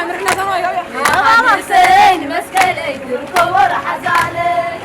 ዮሐንሰይ ንመስቀለይ ክርከቦ ረሓዛለይ።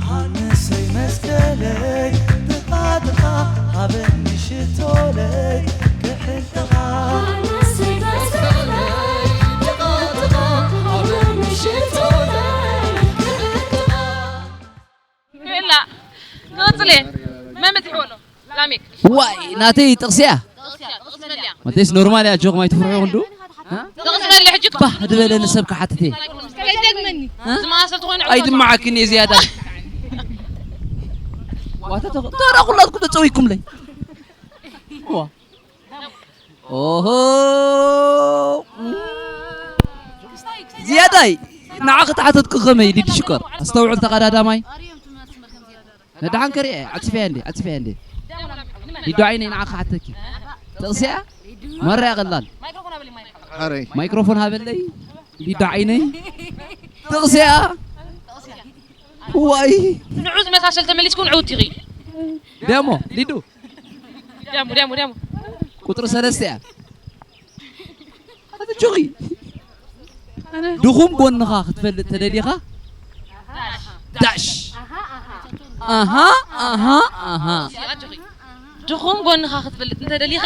ሃንሰይ መስቀለይ ጥቓ ጥቓ ሃበኒ ሽቶለይ ክሕልኻ። ሃንሰይ መስቀለይ ጥቓ ጥቓ ሃበኒ ሽቶለይ ክሕልኻ። ክላ ክቕጽል እየ። መን በጺሕዎ ኣሎ? ላሜክ። ዋይ፣ ናተይ ጥቕሲ እያ። ጥቕሲ እያ፣ ጥቕሲ መለያ። መተይስ ኖርማል እያ፣ ጆክ ማይ ትፍርሑ ክንዱ? ጥቕሲ መለያ ሕጂ እኮ። ባህ ዝበለ ንሰብ ክሓትት እየ። ከይደግመኒ። ዝመሳሰል ተኾይኑ ኣይድመዓክን እየ ዝያዳ። ዋታ ተኽ-፣ ተራ ኩላትኩም ተጸዊኩምለይ። ዋ። ኦሆ። ዝያዳይ፣ ንዓኺ ተሓተትኩ ከመይ ሊድ ሽኮር? ኣስተውዕል ተቐዳዳማይ። ነድሓን ከሪኤ፣ ዓጽፍያ እንዴ፣ ዓጽፍያ እንዴ። ሊዱ ዓይነይ ንዓኺ ሓተኪ። ጥቕስያ? መርያ ቀላል። ሓረይ። ማይክሮፎን ሃበለይ። ሊዱ ዓይነይ ጥቕስያ ዋይ ንዑ ዝመሳሰል ተመሊስኩ ንዑ ትኺ ደሞ ሊዱ ደሞ ደሞ ደሞ ቁጥሪ ሰለስተ እያ ኣትጆኺ ድኹም ጎንኻ ክትፈልጥ ተደሊኻ ዳሽ ኣሃ ኣሃ ኣሃ ድኹም ጎንኻ ክትፈልጥ እንተደሊኻ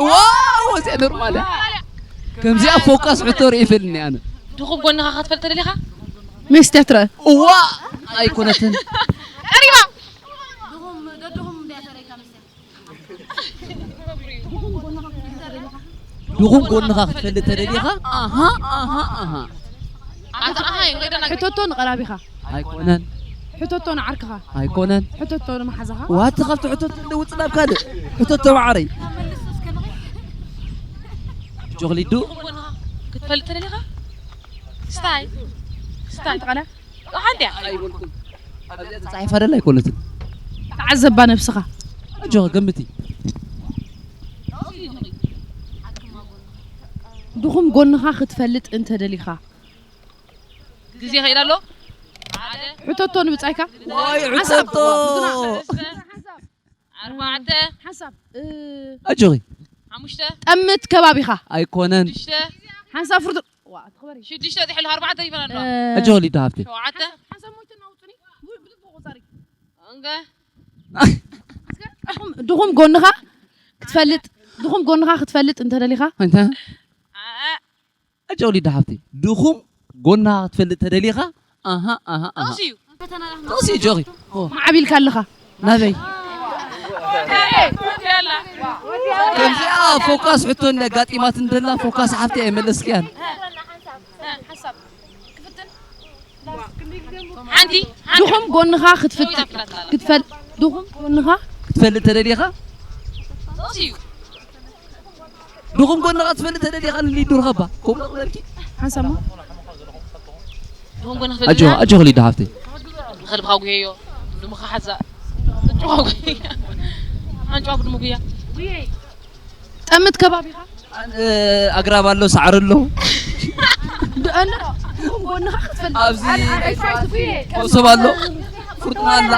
ዋው እዚኣ ኖርማል እያ ከምዚኣ ፎካስ ሕቶ ርኢ ይፈልኒ ኣነ ድኹም ጎንኻ ክትፈልጥ ተደሊኻ ሚስትያ ትረአ እዋ ኣይኮነትን ቀሪባ ድኹም ጎንኻ ክትፈልጥ ተደሊኻ ኣሃ ኣሃ ኣሃ ሕቶቶ ንቐራቢኻ ኣይኮነን ሕቶቶ ንዓርክኻ ኣይኮነን ሕቶቶ ንመሓዛኻ ዋቲ ካብቲ ሕቶቶ ልውፅ ናብ ካልእ ሕቶቶ ማዓረይ ጆኽሊዱ ክትፈልጥ ተደሊኻ ስታይ ስታይ ጠላ ሓንቲ እያ ኣይበልኩም ኣብዚኣ ተፃሒፋ ደላ ኣይኮነትን ተዓዘባ ነብስኻ ኣጆኻ ገምቲ ድኹም ጎንኻ ክትፈልጥ እንተደሊኻ ግዜ ከይድ ኣሎ ሓደ ሕቶቶ ንብጻይካ ዋይ ሓሳብ ሕተቶ ብዙና ኣርባዕተ ሓሳብ ኣጆኺ ሓሙሽተ ጠምት ከባቢኻ ኣይኮነን ሽተ ሓንሳብ ፍርዱ ዋ ትኽበሪ ሽዱሽተ ጥሕል ኣርባዕተ ይበና ኣሎ ኣጆኺ ሊዱ ሃፍቲ ሸውዓተ ሓንሳብ ሞይትና ውጡኒ ብልቡ ቆጻሪ እንገ ድኹም ጎንኻ ክትፈልጥ ድኹም ጎንኻ ክትፈልጥ እንተደሊኻ እንታይ ኣኣ ኣጆ ሊዳ ሓፍቲ ድኹም ጎና ክትፈልጥ ተደሊኻ ኣሃ ኣሃ ኣሃ ጥቕሲ እዩ ጥቕሲ ጆኺ ማዕቢልካ ኣለኻ ናበይ ከምዚኣ ፎካስ ሕቶ እንዳጋጢማት እንደላ ፎካስ ሓፍቲ ኣይመለስክያን ሓንቲ ድኹም ጎንኻ ክትፍት ክትፈል ድኹም ጎንኻ ክትፈልጥ ተደሊኻ ጥቕሲ እዩ ድኹም ጎንኻ ትፈልጥ ተደሊኻ ንሊዱ ርኸባ ከምኡ ክበልኪ ሓንሳሞ ድኹም ጎንኻ ኣጆ ትፈልጥ ኣጆ ሊዳ ሓፍቲ ከልብኻ ጉየዮ ድሙኻ ሓዛ ኣንጭዋ ጉያ ኣንጭዋ ብድሙ ጉያ ጠምት ከባቢኻ ኣነ ኣግራብ ኣሎ ሳዕሪ ኣሎ ድ- ኣነ ድኹም ጎንኻ ክትፈልጥ ኣብዚ መሶብ ኣሎ ፍርቱና ኣላ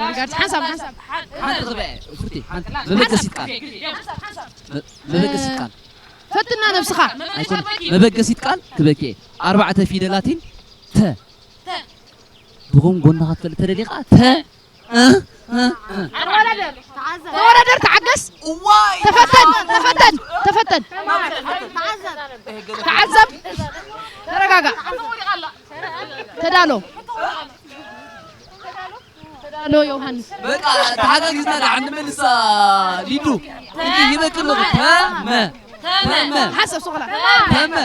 ሪጋርድ ሓንሳብ ሓንሳብ ሓንቲ ክበአ ፍርቲ ሓንቲ መበገሲት ቃል መበገሲት ቃል ፈትና ነብስኻ ኣይኮነ መበገሲት ቃል ክበኪ ኣርባዕተ ፊደላትን ተ ድኹም ጎንኻ ትፈልጥ ተደሊኻ ተ እ? እ? እ? ተወዳደር ተዓገስ ዋይ ተፈተን ተፈተን ተፈተን ተዓዘብ ተረጋጋ ተዳሎ ተዳሎ ዮሃንስ በቃ ተሓጋጊዝና ደኣ ንመልሳ ሊዱ እንጂ ሂበኪ ኣለኹ ተመ ተመ ሓሰብ ሶኽላ ተመ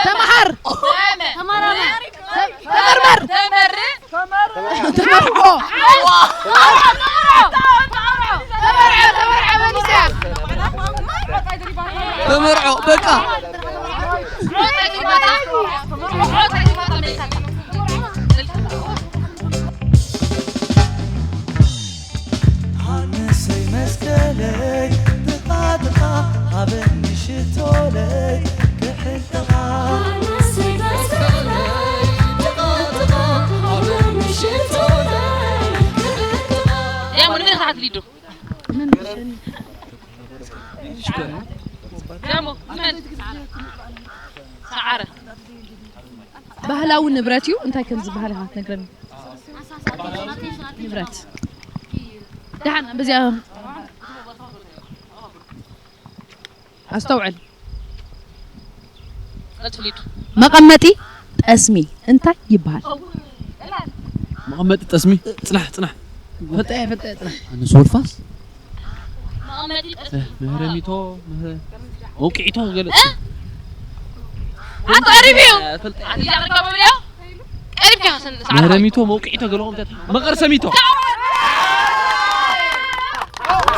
ተመሃር ተመርመር ተመርዖ ተመርዖ ተመርዖ መንእሰያት ተመርዖ በቃ ሃንሰይ መስቀለይ ጥቓ ጥቓ ሃበኒ ሽቶለይ ክሕልኻ ያሞ ንመን ኢኻ ትሊዱ ያሞ ንመን ሰዓረ ባህላዊ ንብረት እዩ እንታይ ከም ዝበሃል ኢኻ ትነግረኒ ንብረት ደሓን በዚኣ ኣስተውዕል ቀጽሊዱ መቐመጢ ጠስሚ እንታይ ይበሃል መቐመጢ ጠስሚ ጽናሕ ጽናሕ ፈጠያ ፈጠያ ጽናሕ ኣነ ሶልፋስ መቐመጢ ጠስሚ ምህረሚቶ ምህረ መውቅዒቶ ገለ ኣንተ ቀሪብ እዩ ኣንተ ያረጋው ብልዮ ቀሪብ ከሰን ምህረሚቶ መውቅዒቶ ገለኹም ተት መቐርሰሚቶ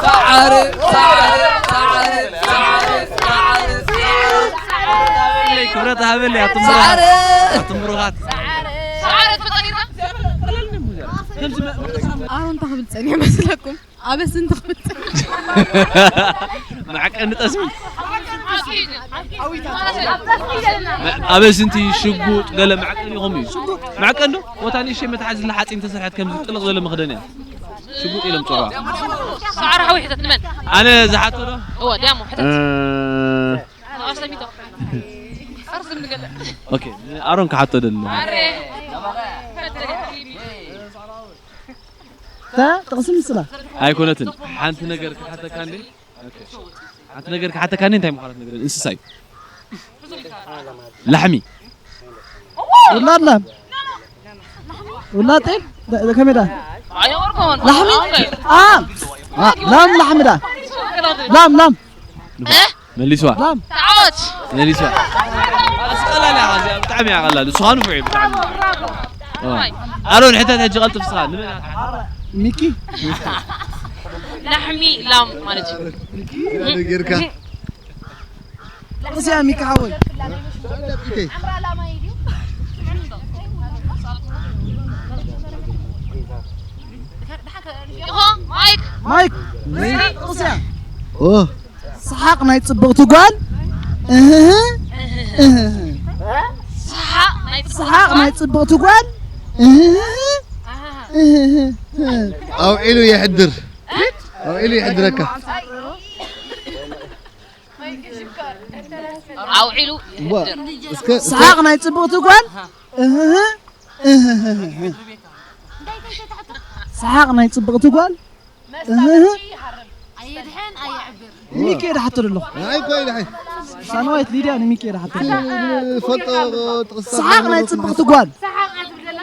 ሰዓረ ሰዓረ ሰዓረ ሰዓረ ሰዓረ ክብረት ሃበለይ ኣቱም ሰዓረ ኣቱም ብሩኻት ሰዓረ ትፈልጠኒ ኣሁን እንታይ ክብል ጸኒሐ መስለኩም ኣበስን ትኽብል መዐቀኒ ጠስሚ። ኣበስንቲ ሽጉጥ ገለ መዐቀኒ ይኾም እዩ። መዐቀኒ ዶ? ቦታ ንእሽተይ መትሓዚ ሓፂን ተሰርሐት ከምዚ ጥልቕ ዝበለ መኽደን እያ። ሽጉጥ ኢሎም ፅውዓ። ሰዓር ሓዊ ሕተት ንመን? ኣነ ዝሓቶ ዶ? እወ፣ ዲያሞ ሕተት። እ፣ ኣዋሰሚቶ። ኣርዝም ንገለ። ኦኬ፣ ኣሮን ክሓቶ ደሎ። ኣረ። ታ ጥቕሲ ምስላ። ኣይኮነትን። ሓንቲ ነገር ክሓተካ እንዴ? ኦኬ። ሓንቲ ነገር ክሓተካ እንዴ? እንታይ ምዃነት ነገር? እንስሳ እዩ። ላሕሚ። ውላድ ላም። ውላድ ጤል? ደ-፣ ከመይ ደኣ? ኣይወርኩን። ላሕሚ? ኦኬ። አ! አ፣ ላም ላሕሚ ደኣ? ላም፣ ላም። እ? መሊስዋ። ላም። ተዓወት። መሊስዋ። ኣስቀላሊ እያ፣ እዚኣ ብጣዕሚ እያ ቀላል። ንስኻ ንፉዕ እዩ ብጣዕሚ። ኦ። ኣሮን፣ ሕተት ሕጂ ቀልጥፍ እስኻ። ንመን እያ ትሓታ? ሚኪ። ላሕሚ ላም ማለት እዩ። ጌርካ። ጥቕሲ እያ ሚኪ ሓወይ። ኢኹ፣ ማይክ። ማይክ። ጥቕሲ እያ። ኦ። ሰሓቕ ናይ ጽብቕቲ ጓል። እህህ፣ እህህ። ሰሓቕ ናይ ጽብቕቲ ሰሓቕ ጓል። ናይ ጽብቕቲ ጓል። እህህ፣ እህህ። ኣውዒሉ የሕድር። ኣውዒሉ የሕድረካ። ኣውዒሉ ዋ፣ የሕድር። እስከ ሰሓቕ ናይ ጽብቕቲ ጓል። እህህ፣ እህህ። ሰሓቕ ናይ ጽብቕቲ ጓል። እህህ። ኣየድሕን ኣየዕብር። ሚኪ እየ ድሓቶ ዘለኹ። ኣይ፣ ቆይ፣ ድሓይ። ሳልማዊት ሊድያ ንሚኪ እየ ድሓቶ ዘለኹ። ፈልጦ ጥቕስታት ሰሓቕ ናይ ጽብቕቲ ጓል። ሰሓቕ እያ ትብል ዘላ።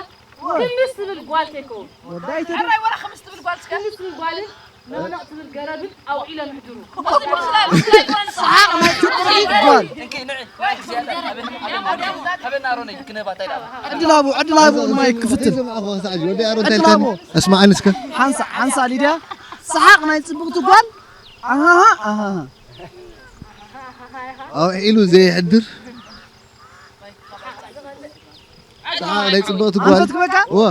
ክምስ ትብል ጓል ተይከውን። ወዳይ ተደ- ሕራይ ወላ ክምስ ትብል ጓል እስከ። ክምስ ትብል ጓልን ነቕነቕ ትብል ገረብን ኣውዒሎም ይሕድሩ። ሰሓቕ ናይ ጽብቕቲ ጓል። ዕድል ሃቦ፣ ዕድል ሃቦ ማይክ ክፍትን። ወዲ ኣሮን ዕድል ሃቦ። ኣስማዓኒ እስከ። ሓንሳ፣ ሓንሳ ሊድያ። ሰሓቕ ናይ ጽብቕቲ ጓል። ኣሃሃ፣ ኣሃሃ። ኣውዒሉ ዘይሕድር። ሰሓቕ ናይ ጽብቕቲ ጓል። ኣንፈት ክበካ? እዋ።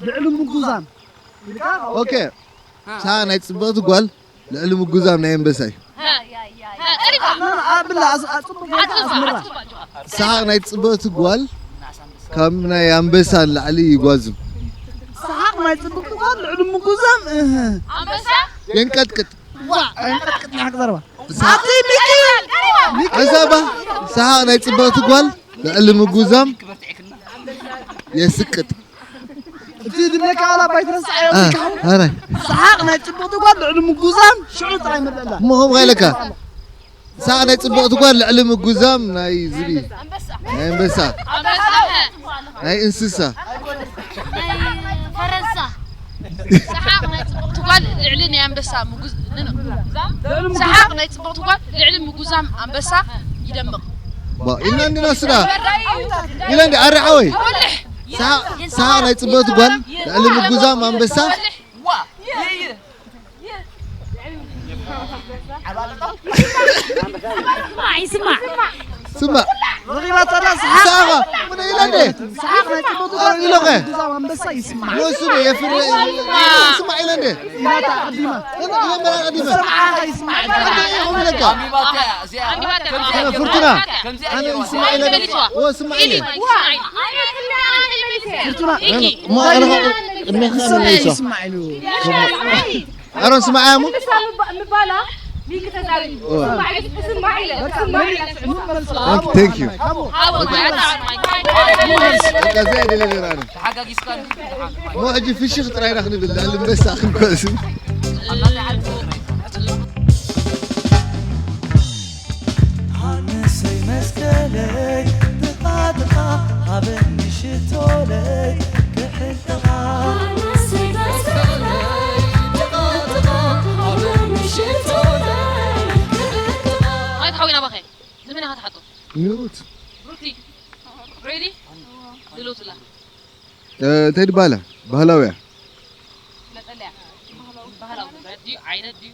ልዕሊ ምጉዛም። ኦኬ። ሰሓቕ ናይ ጽብቕቲ ጓል ልዕሊ ምጉዛም ናይ ኣንበሳ እዩ። ና፣ ና፣ ኣብላ፣ ኣስ-፣ ኣጽብቕ ጌርካ ኣጽብቕ፣ ኣስምራ። ኣጽብቕ፣ ኣጽብቕ። ሰሓቕ ናይ ጽብቕቲ ጓል ካብ ናይ ኣንበሳ ንላዕሊ ይጓዝም። ሰሓቕ ናይ ጽብቕቲ ጓል ልዕሊ ምጉዛም፣ እህ። ኣንበሳ? የንቀጥቅጥ። ዋ፣ የንቀጥቅጥ ናይ ሓቂ ዘረባ። ሰሓቕ ኣቲ ሚኪ! ሚኪ! ኣዛባ፣ ሰሓቕ ናይ ጽብቕቲ ጓል ልዕሊ ምጉዛም የስቅጥ። እቲ ድብለካ ዋላ ባይ ትረስዓዮ አ፣ ትካው። ኣራይ። ሰሓቕ ናይ ጽብቕቲ ጓል ልዕሊ ምጉዛም ሽዑ ጥራይ መለላ። እሞ ከምኡ ኢለካ። ሰሓቕ ናይ ጽብቕቲ ጓል ልዕሊ ምጉዛም ናይ ዝብኢ። ናይ ኣንበሳ። ናይ እንስሳ። ናይ ፈረንሳ። ሰሓቕ ናይ ጽብቕቲ ጓል ልዕሊ ናይ ኣንበሳ ምጉዝ-፣ ን-፣ ን-፣ ሰሓቕ ናይ ጽብቕቲ ጓል ልዕሊ ምጉዛም ኣንበሳ ይደምቕ። ባ፣ ኢልና እንዲና ስዳ። ኢላ እንዲ ኣረ ሓወይ። ይወልሕ። ሰሓቕ፣ ሰሓቕ ናይ ጽብቕቲ ጓል ልዕሊ ምጉዛም ኣንበሳ። ይስማዕ። ስማዕ። ረኺባቶ ዳ ሰሓቕ። ሰሓቕ። ምን ኢለ እንዴ? ሰሓቕ ናይ ጽቡቕ ኣረ ኢሎኸ። ግዛም ኣንበሳ ይስማዕ። ወሱ የፍረ። ስማዕ ኢለ እንዴ? ኢላታ ቀዲማ። እነ ኢለ መራ ቀዲማ። ሰምዓኻ ይስማዕ። ኣንተ ይኹም ለካ። ኣነ ፍርቱና። ኣነ ይስማዕ ኢለ እንዴ? ወ ስማዕ ኢለ። ፍርቱና። እሞ ኣነ ቅድሜኻ ንስኻ መሊሶ። ይስማዕ ኢሉ። ኣሮን ስማዕ እሞ። ምሳ ምባ-፣ ምባላ ሚኪ ተዛሪቡ። ኦ። ስማዕ ኢለ፣ ስማዕ ኢለ፣ ስማዕ ኢለ። Thank you, thank you። ሓወ፣ ኣታ፣ በቃ፣ እዚኣ እየ ደልየ ነይረ ኣነ። ተሓጋጊዝካ እንዲ-፣ እሞ ሕጂ ፍሽኽ ጥራይ ኢና ክንብል፣ ልዕሊ ኣንበሳ ክንጓዝ። ሃንሰይ መስቀለይ፣ ጥቓ ጥቓ ሃበኒ ሽቶለይ፣ ክሕልኻ። ሃንሰይ መስቀለይ፣ ጥቓ ጥቓ ሃበኒ ሽቶለይ፣ ክሕልኻ። ኣይ፣ ትሓዊና ባኸ፣ ንመን ኢኻ ትሓቶ? ንሩት። ሩቲ። Really? ንሩት እላ። እ፣ እንታይ ድባላ? ባህላውያ። መጸለያ። ባህላዊ ድዩ? ዓይነት ድዩ?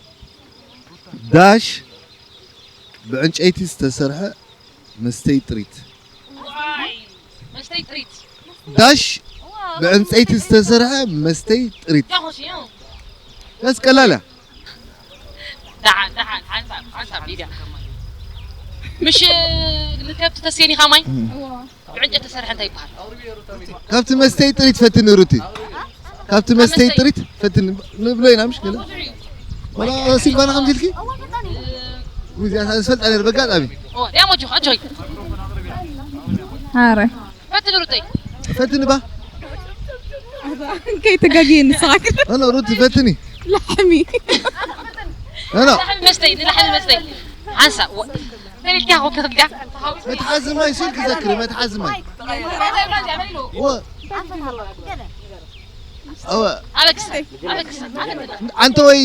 ዳሽ ብዕንጨይቲ ዝተሰርሐ መስተይ ጥሪት። ዋይ! መስተይ ጥሪት። ዳሽ ዋው! ብዕንጨይቲ ዝተሰርሐ መስተይ ጥሪት። ያሆሽ፣ ያው። ያስ ቀላል እያ። ደሓን ደሓን ሓንሳብ ሓንሳብ ሊድያ። ምሽ ንከብቲ ተስየኒኻ ማይ ብዕንጨት ተሰርሐ እንታይ ይበሃል? ካብቲ መስተይ ጥሪት ፈትኒ ሩቲ። ካብቲ መስተይ ጥሪት ፈትኒ ንብሎ ኢና ምሽ ገለ። ወላ ሲልቫና ከምዚ ኢልኪ? እዚኣ ዝፈልጣ ነር በጋጣሚ። ኦ ዲያሞ ጆ ኣጆይ። ኣረ ፈትኒ ሩተይ። ፈትኒ ባ ከይተጋግየ ንስኻ ግን ኖ ኖ ሩቲ ፈትኒ ላሕሚ ኖ ኖ ላሕሚ መስተይ ንላሕሚ መስተይ ሓንሳብ ወ- ተሪልካ ኮ ክትልካ መትሓዚ ማይ ሱል ክዘክሪ መትሓዚ ማይ ወ ኣወ ኣበግሳ ኣበግሳ ኣንተ ወይ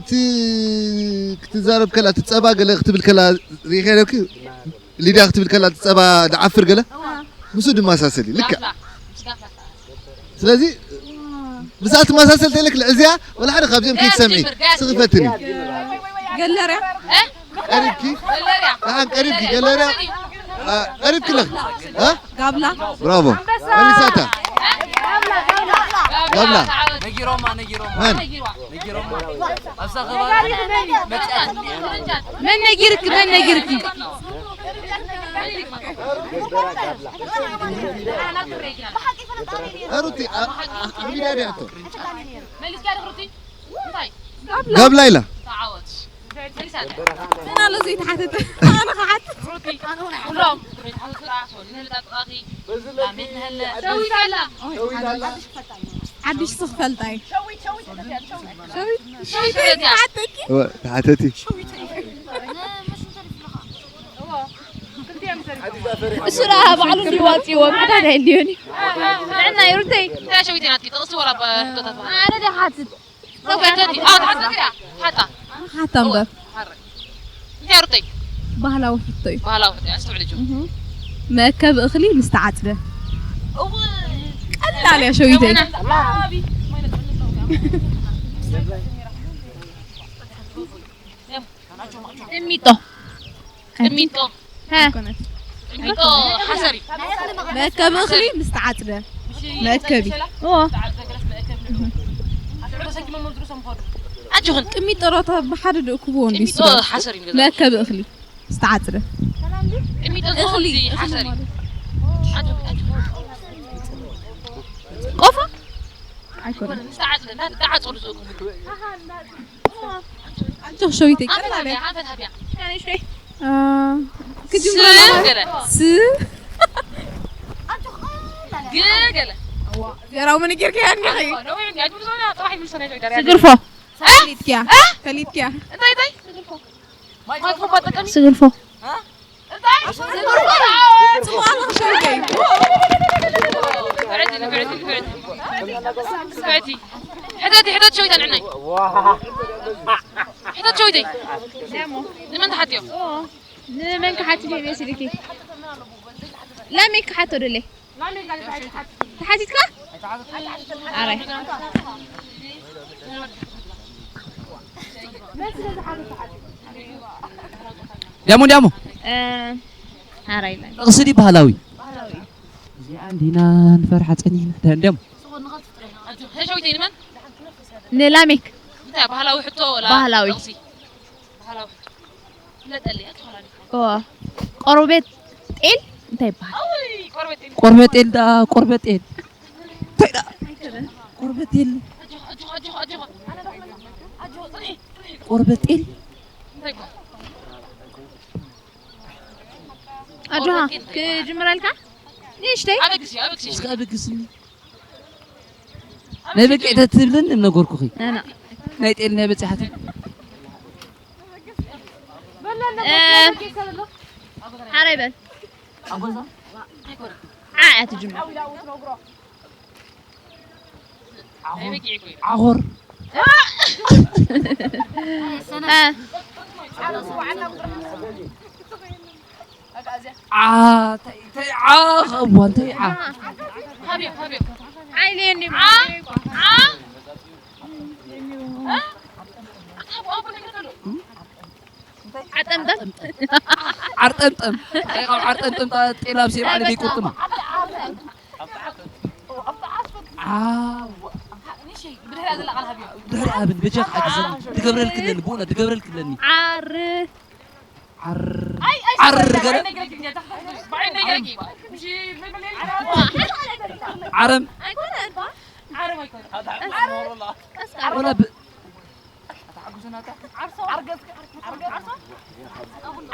እቲ ክትዛረብ ከላ እቲ ጸባ ገለ ክትብል ከላ ሪኸ ነርኪ ሊድያ ክትብል ከላ እቲ ጸባ ድዓፍር ገለ ምስ ድመሳሰል እዩ ልክዕ ስለዚ ብዛት መሳሰል ተለክ እዚኣ ወላ ሓደ ካብዚኦም ከይትሰምዒ ስኽፈትኒ ገለርያ ቀሪብኪ ደሓን ቀሪብኪ ገለርያ ቀሪብኪ ለኽ ጋብላ ብራቮ መሊሳታ ጋብላ ነጊሮማ ነጊሮማ መን ነጊሮማ ኣብዛ ከባቢ መፅኣ መን ነጊርክ መን ነጊርክ ሩቲ ሚድያ ዲያቶ ጋብላ ኢላ መን ኣሎ ዘይተሓተተ ኣነ ክሓትት ሓድሽ ስኽ ፈልጣይ ተሓተቲ እሱ ደኣ ባዕሉ እንዲዋፅዎ ምሕታት ኣይልዮን እዩ ንዕና ይሩተይ እንታይ ሸዊት ናትኪ ጥቕሲ ወላ ሕቶታት ኣነ ደ ሓትት ተፈተቲ ኣዎ ተሓተቲ ሓታ ሓታ እምበር እንታይ ሩተይ ባህላዊ ሕቶ እዩ ባህላዊ ሕቶ ኣስተውዕል ጆ መእከቢ እኽሊ ምስ ተዓፅደ ቀላል እያ ሸዊተይ እሚጦ እሚጦ እሚጦ ሓሰሪ መእከቢ እኽሊ ምስ ተዓፅደ መእከቢ ኣጆኽን ቅሚጦ ሮታ ብሓደ ደእክብዎ እንዲ እሚጦ ሓሰሪ ንገዛ መእከቢ እኽሊ ዝተዓፅደ እሚጦ እኽሊ ሓሰሪ ቆፎ ኣይኮነ ዝተዓፅደ እንዳተዓፀሉ ዝእክቡ ኣጆኽ ሸዊተይ ቀላል እያ ሓንፈት ሃብያ ክጅምረላ ገለ ስ ገለ ገራዊ መነጌርካ ያኒኸይ ነዊሕ እንዲ ኣጅምሶና ጥራሕ ይምልሶና ይሸግዳር ስግርፎ ፈሊጥክያ ፈሊጥክያ እንታይ እንታይ ማይክሮፎን ባጠቀሚ ስግርፎ እንታይ ጽቡቕ ኣለኽሽ ሸዊተይ ብዕድል ብዕድል ብዕድል ብዕድል ሕተቲ ሕተት ሸዊታ ንዕናይ ሕተት ሸዊተይ ንመን ተሓትዮ ንመን ክሓትት እዩ መሲልኪ ላሜክ ክሓቶ ደለ ተሓቲትካ ኣረ ዳሞ ዳሞ ኣረ ኢላ ጥቕሲ ድዩ ባህላዊ እዚኣ እንዲና ንፈርሓ ጸኒሕና ደንደም ሸዊተይ ንመን ንላሜክ እንታይ ባህላዊ ሕቶ ወላ ባህላዊ። ጥቕሲ ባህላዊ ሕቶ ፍለጠለይ ኣትኾላኒ እዋ ቆርበት ጤል እንታይ ይበሃል ኣውይ ቆርበት ቆርበጤል ዳ ቆርበጤል እንታይ ዳ ቆርበጤል ኣጆኻ ኣጆኻ ኣጆኻ ኣጆኻ ኣጆኻ ጽንሒ ጽንሒ ቆርበጤል እንታይ ይበሃል ኣጆኻ ክጅምረልካ ንእሽተይ ኣበግስ እዩ ኣበግስ እዩ እስከ ኣበግስኒ ናይ በቂዕ ተትብልን እምነገርኩኺ ኣና ናይ ጤል ናይ በፂሓት ሓራይ በል ዓዓ ትጅምር ዓኾር እ ዓ እንታይ እንታይ ዓ ኸዋ እንታይ ዓ ሃብዮ ሃብዮ ዓይልየኒ ዓ ዓ ኣታ ኣቦ ነገር ከሎ ዓጠምጠም ዓርጠምጠም እንታይ ካብ ዓርጠምጠም ጣ ጤላብ ሴ ባዕለ ደይቁርጥማ ዓዋ ብድሕሪያ ዘላ ቃል ሃብዮ ድሕሪ ኣብን በጃ ሓግዝኒ። ትገብረልክለኒ፣ ብእውነት ትገብረልክለኒ። ዓር። ዓር። ኣይ፣ ኣይ፣ ዓር ኣይ፣ ገለ? ኣይ፣ ነግረኪ፣ ነግረኪ፣ ነግረኪ። ዓረም። ኣይኮነን። ዓረም ኣይኮነን። ወላ ብ-፣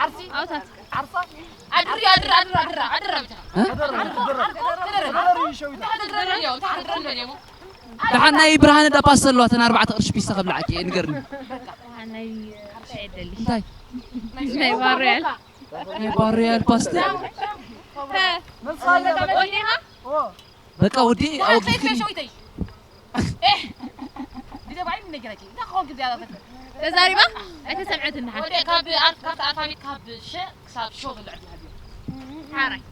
ዓርሲ? ኣውታት። ዓርሳ? ኣድሪ፣ ኣድሪ፣ ኣድሪ፣ ኣድሪ፣ ኣድሪ፣ ኣድሪ። እ? ደሓን ናይ ብርሃነ ዳ ፓስተ ኣለዋ፣ እተን ኣርባዕተ ቅርሺ ፒስታ ከብልዓኪ እየ፣ ንገርኒ። ናይ እንታይ? ናይ ባሮያል። ናይ ባሮያል ፓስተ? ሀ። ወዲኻ? በቃ ወዲ ኣውግዝክኒ። ተዛሪባ ኣይተሰምዐትን። ወደ ካብ ኣልፍ-፣ ካብ ኣልፋቤት ካብ ሸ ክሳብ ሾ ዘሎ ዕድል ሃብዮ። ሓራይ።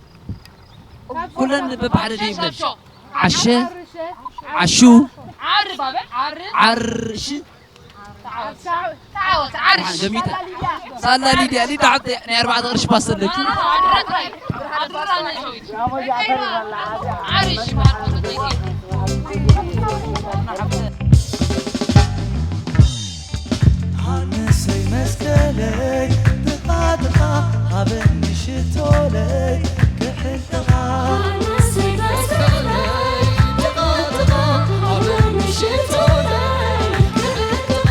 ኩለን በብሓደ ድዩ ይብለን? ሸ። ዓሸ፣ ዓሹ፣ ዓር ባበ፣ ዓር። ዓርሽ። ተዓወት፣ ተዓወት፣ ዓርሽ። ደሓን ገሚተ። ሳላ ሊድያ፣ ሊዳ ሓብተይ ናይ ኣርባዕተ ቅርሺ ፓስተ ኣለኪ። ዓርሽ። ሃንሰይ መስቀለይ ጥቓ ጥቓ ሃበኒ ሽቶለይ ክሕልኻ። ሃንሰይ መስቀለይ ጥቓ ጥቓ ሃበኒ ሽቶለይ ክሕልኻ።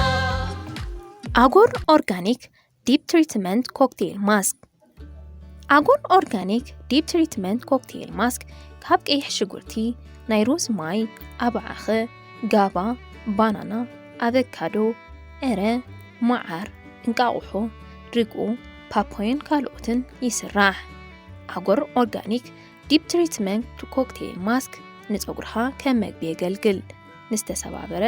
ኣጎር ኦርጋኒክ ዲፕ ትሪትመንት ኮክቴል ማስክ። ኣጎር ኦርጋኒክ ዲፕ ትሪትመንት ኮክቴል ማስክ ካብ ቀይሕ ሽጉርቲ፣ ናይ ሮዝ ማይ፣ ኣባዓኸ፣ ጋባ፣ ባናና፣ ኣቨካዶ፣ ዕረ፣ መዓር፣ እንቃቑሖ፣ ርግኦ፣ ፓፓዮን ካልኦትን ይስራሕ። ኣጎር ኦርጋኒክ ዲፕ ትሪትመንት ኮክቴል ማስክ ንጸጉርኻ ከም መግቢ የገልግል። ንዝተሰባበረ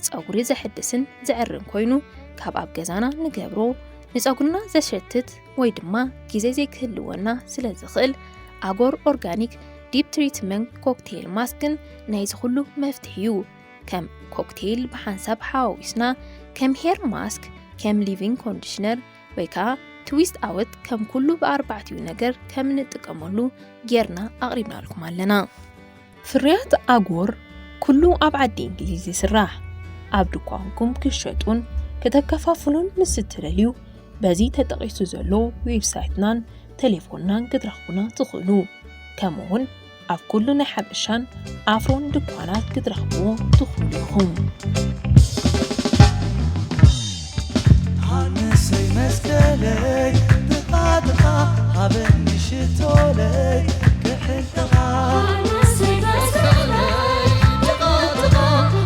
ጸጉሪ ዘሐድስን ዘዕርን ኮይኑ፣ ካብ ኣብ ገዛና ንገብሮ ንጸጉርና ዘሸትት ወይ ድማ ግዜ ዘይክህልወና ስለ ዝኽእል፣ ኣጎር ኦርጋኒክ ዲፕ ትሪትመንት ኮክቴል ማስክን ናይዚ ኩሉ መፍትሒ እዩ። ከም ኮክቴል ብሓንሳብ ሓዋዊስና፣ ከም ሄር ማስክ፣ ከም ሊቪንግ ኮንዲሽነር ወይ ከኣ ትዊስት ኣወት ከም ኩሉ ብኣርባዕቲኡ ነገር ከም እንጥቀመሉ ጌርና ኣቕሪብናልኩም ኣለና። ፍርያት ኣጎር ኩሉ ኣብ ዓዲ እንግሊዝ ይስራሕ። ኣብ ድኳንኩም ክሸጡን ከተከፋፍሉን ምስ እትደልዩ፣ በዚ ተጠቒሱ ዘሎ ዌብሳይትናን ቴሌፎንናን ክትረኽቡና ትኽእሉ። ከምኡውን ኣብ ኩሉ ናይ ሓበሻን ኣፍሮን ድኳናት ክትረኽብዎ ትኽእሉ ኢኹም። ሃንሰይ መስቀለይ ጥቓ ጥቓ ሃበኒ ሽቶለይ ክሕልኻ። ሃንሰይ መስቀለይ ጥቓ ጥቓ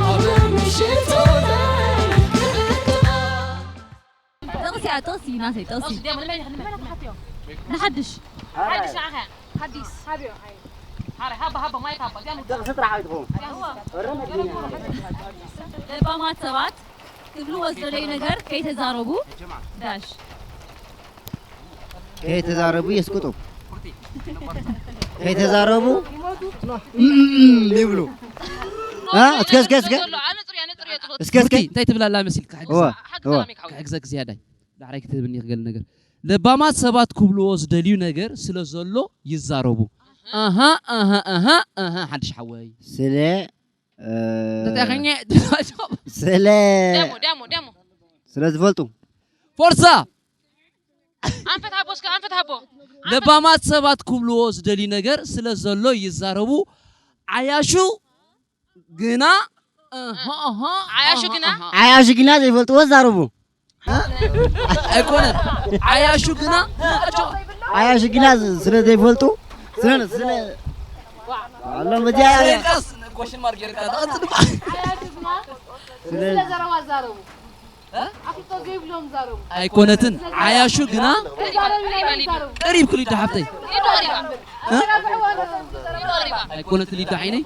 ሃበኒ ሽቶለይ ክሕልኻ። ጥቕሲ እያ፣ ጥቕሲ ናተይ ጥቕሲ። ንሓድሽ። ሓድሽ ንዓኻ። ሓዲስ። ሃብዮ፣ ሃይ። ሃረ፣ ሃባ፣ ሃባ፣ ማይክ ሃባ፣ ጃኑ። ጥቕሲ ጥራሕ ኣይትኸውን። ለባማት ሰባት ክብልዎ ዝደለዩ ነገር ከይተዛረቡ። ዳሽ። ከይተዛረቡ የስቅጡ። ከይተዛረቡ እም ይብሉ። እ? እስከ፣ እስከ፣ እስከ። ዘሎ፣ ኣነጽርዮ፣ ኣነጽርዮ፣ ጥቕሲ። እስከ፣ እስከ። ቡርቲ፣ እንታይ ትብል ኣላ መሲልካ? እወ፣ ሓግዝ እወ። ኣላሚክ ሓወይ። ክሕግዘክ ዝያዳይ። ዳሕራይ ክትህብኒ ይኽእል ነገር። ለባማት ሰባት ክብልዎ ዝደልዩ ነገር ስለ ዘሎ ይዛረቡ። ኣሃ፣ ኣሃ፣ ኣሃ፣ ኣሃ፣ ሓድሽ ሓወይ። ስለ፣ እ፣ ተተኸኘ፣ ስለ፣ ደሞ፣ ደሞ፣ ደሞ። ስለ ዝፈልጡ። ፎርሳ! ኣንፈት ሃቦ እስከ፣ ኣንፈት ሃቦ። ለባማት ሰባት ክብልዎ ዝደልዩ ነገር ስለ ዘሎ ይዛረቡ። ዓያሹ ግና፣ እህ፣ እህ፣ ዓያሹ ግና? እህ። ዓያሹ ግና ዘይፈልጥዎ ዛረቡ። ኣይኮነን። ዓያሹ ግና፣ ዓያሹ ግና ስለ ዘይፈልጡ፣ ስለ፣ ስለ፣ ኣሎ፣ በዚያ ስለ ኢልካስ፣ ኮሽን ማርክ ጌርካ፣ ትቐጽል ድማ። ዓያሹ ግና ስለ፣ ስለ ዘረባ ዛረቡ። እ? ኣፍልጦ ዘይብሎም ዛረቡ። ኣይኮነትን። ዓያሹ ግና ዛረቡ፣ ዛረቡ። ቅሪብ ክሊዳ ሓፍተይ። እ? ኣይኮነትን ሊዳ ዓይነይ።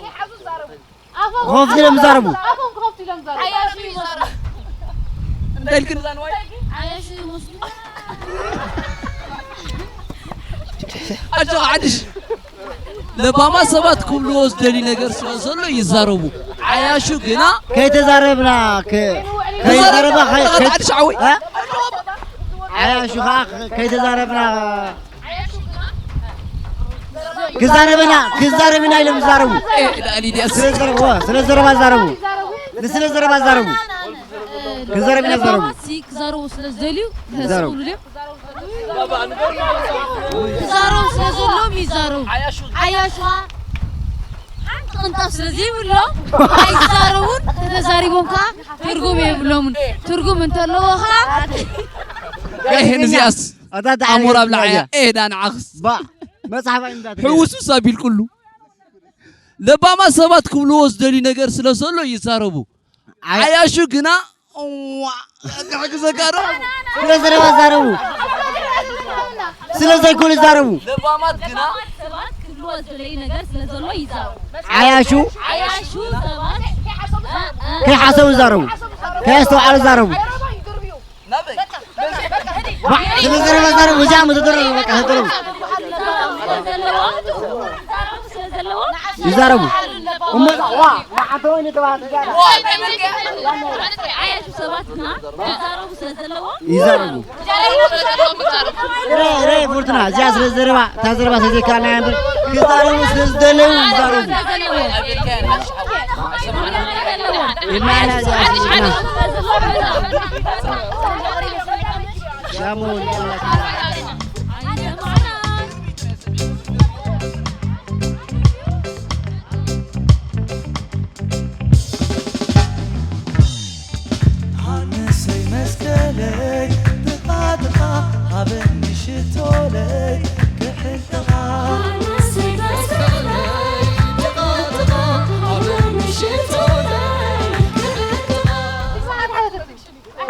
ኣፎም ክኸፍቱ ኢሎም ዛረቡ። ኣፎም ክኸፍቱ ኢሎም ዛረቡ። ዓያሹ ይመስሉ። እንታይ ኢልክን እዛ ንዋይ? ዓያሹ ይመስሉ። ኣጆኻ ሓድሽ። ለባማት ሰባት ክብልዎ ዝደልዩ ነገር ስለ ዘሎ ይዛረቡ። ዓያሹ ግና ከይተዛረብና፣ ከ-፣ ከይዛረባ፣ ከይ-፣ ከይ-፣ ሓድሽ ዓወይ። እ? ዓያሹ ኸዓ ከይተዛረብና፣ ክዛረበና፣ ክዛረብና ኢሎም ዝዛረቡ። ኤ፣ ዳ ሊድያ ስለ ዘረባ፣ ስለ ዘረባ ዛረቡ። ንስለ ዘረባ ዛረቡ። ክዛረብ ኢና፣ ዛረቡ። ለባማት ሲ ክዛረቡ ስለ ዝደልዩ ይዛረቡ። ከስቕሉ ድዮም? ክዛረቡ ስለ ዘለዎም ይዛረቡ። ዓያሹ። ዓያሹ ኸዓ ሓንቲ ቅንጣብ ስለ ዘይብሎም ኣይዛረቡን። ተተዛሪቦም ከዓ ትርጉም የብሎምን። ትርጉም እንተለዎ ከዓ ይሄን እዚኣስ ኣታ ደሓን ኣሞራ ብላዓያ እያ። ኤዳ ንዓኽስ። ባ መጽሓፍ ኣይምዳት። ሕውስውስ ኣቢልኩሉ። ለባማት ሰባት ክብልዎ ዝደልዩ ነገር ስለ ዘሎ ይዛረቡ። ዓይ- ዓያሹ ግና እዋ፣ ክሕግዘካ ዶ? ስለ ዘረባ ዛረቡ። ስለ ዘይኮነ ዛረቡ። ለባማት ግና ሰባት ክብልዎ ዝደለዩ ነገር ስለ ዘሎ ይዛረቡ። ዓያሹ ዓያሹ ሰባት ከይሓሰቡ ዛረቡ። ከየስተውዓሉ ዛረቡ። ባ፣ ስለ ዘረባ ዛረቡ። እዚኣ ምትደረሩ በቃ ተደረሩ። ይዛረቡ። እሞ ዋ፣ ንሓንቲ ወይኒ ተባህት ይዛረቡ። ዓያሹ ሰባት ግና ክዛረቡ ስለ ዘለዎም ይዛረቡ። ረ፣ ረ፣ ፉርቱና፣ እዚኣ ስለ ዘረባ፣ እታ ዘረባ ስለ ዘይከኣልና እምበር፣ ክዛረቡ ስለ ዝደለዩ ይዛረቡ። ኢልና ኢና እዚኣ ስለ ዘለና። ሻሙ ንብለካ። ሃንሰይ መስቀለይ ጥቓ ጥቓ ሃበኒ ሽቶለይ ክሕልኻ።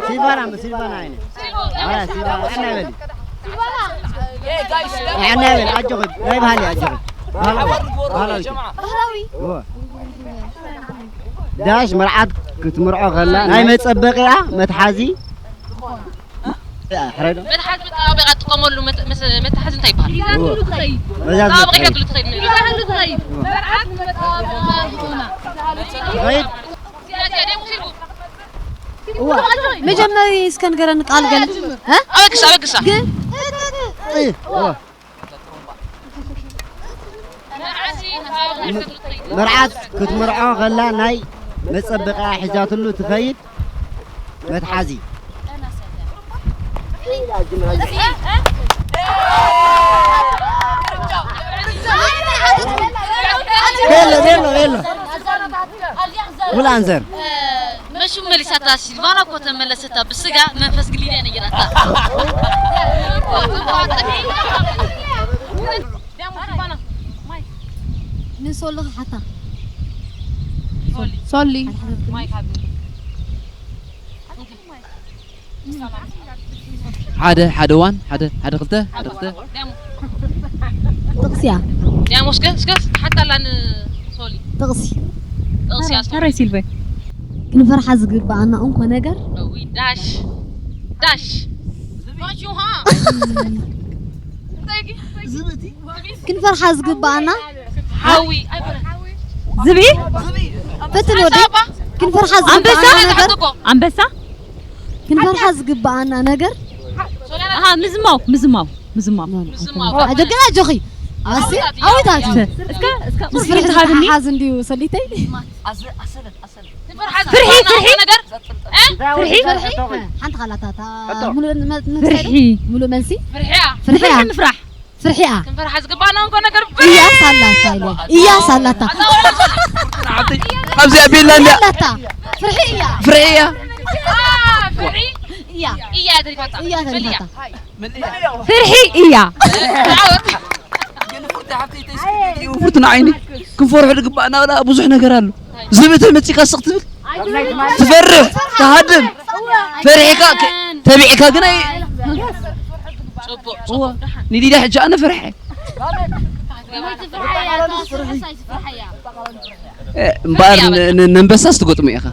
ሲልቫና፣ ሲልቫና ዓይነ። ኣረ፣ ሲልቫና፣ ኣና በሊ። ኣና በሊ፣ ኣጆኺ፣ ናይ ባህሊ ኣጆኺ። ባህላዊ፣ ባህላዊ። እወ። ዳሽ መርዓት ክትምርዖ ከላ ናይ መጸበቂኣ መትሓዚ። ሕረዶ። መትሓዚ መጠባበቂያ ትጥቀመሉ መት-፣ መስ-፣ መትሓዚ እንታይ ይበሃል? እወ። መዛዝ መጠባበቂያ መትሓዚ። ትሉ ትኸይድ። መርዓት መጠባበቂያ ዝኾና። ትኸይድ? እዋ፣ መጀመሪ እስከ ንገረኒ ቃል ገለ። እ? ኣበግሳ፣ ኣበግሳ። ግን እዋ። መርዓት ክትምርዖ ከላ ናይ መጸበቂያ ሒዛትሉ ትኸይድ መትሓዚ። ቤሎ፣ ቤሎ፣ ቤሎ። ኩል ኣንሰር። መሹ መሊሳታ፣ ሲልቫና እኮ ተመለሰታ፣ ብስጋ መንፈስ ግን ሊድያ ነይራታ። ንሶሊ ክሓታ። ሶሊ። ሓደ፣ ሓደ ዋን፣ ሓደ፣ ሓደ ክልተ፣ ሓደ ክልተ። ጥቕሲ እያ። ዲያሞ እስከ፣ እስከ ሓታ ኣላ ንሶሊ። ጥቕሲ። ጥቕሲ ኣስተውዕል። ሕራይ ሲልቨ። ክንፈርሓ ዝግብኣና እንኮ ነገር። እዊ፣ ዳሽ። ዳሽ። ዳሽ ውሃ። ክንፈርሓ ዝግብኣና ሓዊ። ዝብኢ? ፈትን ወዲ። ኣንበሳ? ክንፈርሓ ዝግብኣና ኣንበሳ? ነገር። ኣንበሳ? ክንፈርሓ ዝግብኣና ነገር። ኣሃ፣ ምዝማው፣ ምዝማው፣ ምዝማው። ምዝማው። ኣጆ፣ ግን ኣጆኺ። ኣሲ፣ ኣዊታት። እስከ፣ እስከ፣ ምስ ቁርፊ ፍርሒ ትሃብኒ? ዝሓሓዝ እንድዩ ሰሊተይ። ኣሰ-፣ ኣሰለት፣ ኣሰለት። ፍርሒ፣ ፍርሒ። ነገር? እ? ፍርሒ? ፍርሒ? ሓንቲ ቃላታ፣ እታ ሕቶ። ሙሉእ መ-፣ መልሲ ፍርሒ። ሙሉእ መልሲ? ፍርሒ እያ። ፍርሒ እያ። ፍርሒ ምፍራሕ። ፍርሒ እያ። ክንፈርሓ ዝግባና እንኮ ነገር እያ ሳላታ ኢለ። እያ ሳላታ። ኣብዚኣ ቤላ እንድያ። ሳላታ። ፍርሒ እያ። ፍርሒ እያ። አ፣ ፍርሒ እያ። እያ ተሪፋታ። እያ ተሪፋታ። ፍርሒ እያ። ፍርቱና ዓይኒ ክንፈርሑ ዝግባእና ወላ ብዙሕ ነገር ኣሎ። ዝብኢ ተመጺካ ስቕ ትብል ትፈርሕ ትሃድም ፈሪሕካ ከ-፣ ተቢዕካ ግን ኣይ-፣ ጽቡቕ፣ እዋ፣ ጽቡቕ። ንሊድያ ሕጂ ኣነ ፈርሐ። እ፣ እምበኣር ን-፣ ን-፣ ነንበሳስ ትገጥሞ ኢኻ።